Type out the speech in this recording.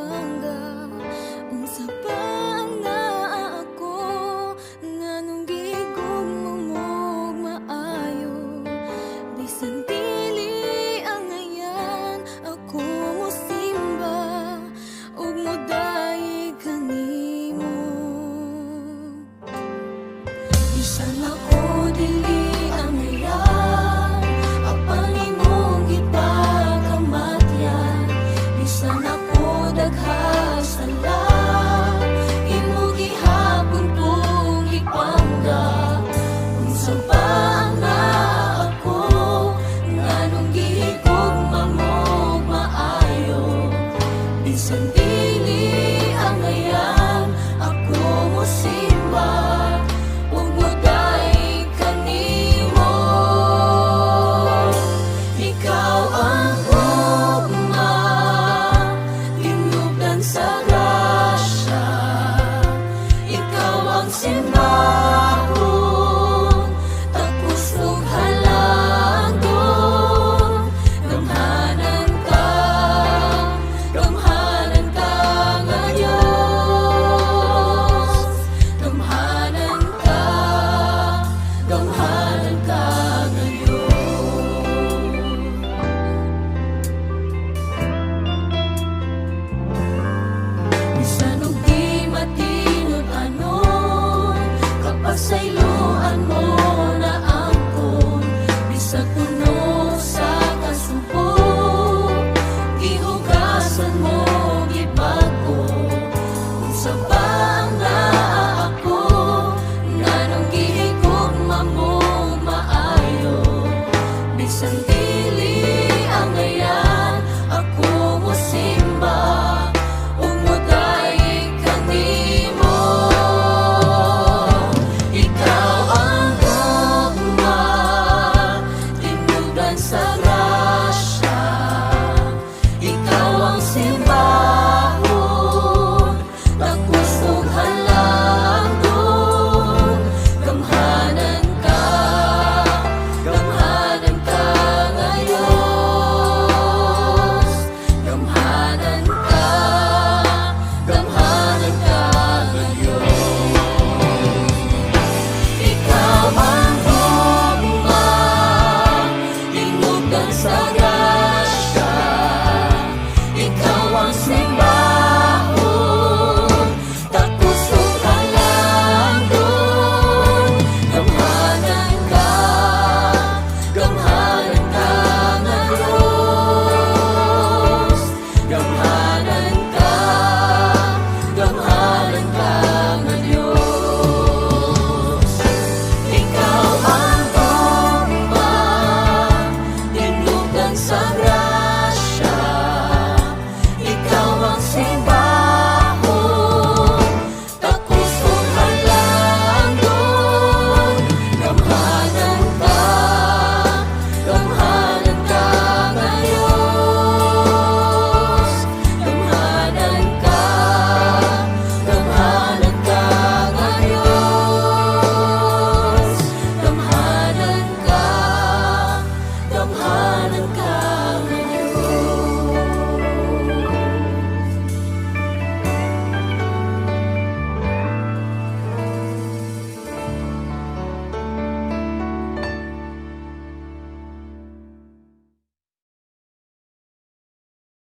gipangga. Unsa pa ang naa ako, nganong gihigugma mo'g maayo? Bisan dili angayan, ako mosimba ug modayeg kanimo. Bisan ako dili angayan, apan imong gipakamatyan. Bisan ako daghang sala, imo gihapon kong gipangga. Unsa pa ang naa ako, nganong gihigugma mo'g maayo? Bisan dili angayan, ako mosimba ug modayeg kanimo. Ikaw ang gugma, tinubdan sa grasya. Ikaw ang simbahon, takos ug halangdon. Gamhanan ka, gamhanan ka nga Diyos. Gamhanan ka, gamhanan ka nga Diyos. Bisan og di matinud-anon, kapasayloan mo na angkon. Bisag puno sa kasubo, gihugasan mo, gibag-o. Unsa pa ang naa ako, nganong gihigugma mo maayo? Bisan dili angayan, ako mosimba ug modayeg kanimo. Ikaw ang gugma, tinubdan sa grasya. Ikaw ang simbahon, takos ug halangdon. Gamhanan ka, gamhanan ka nga Diyos. Gamhanan ka, gamhanan ka nga Diyos. Ikaw ang gugma, tinubdan sa grasya. Ikaw ang simbahon,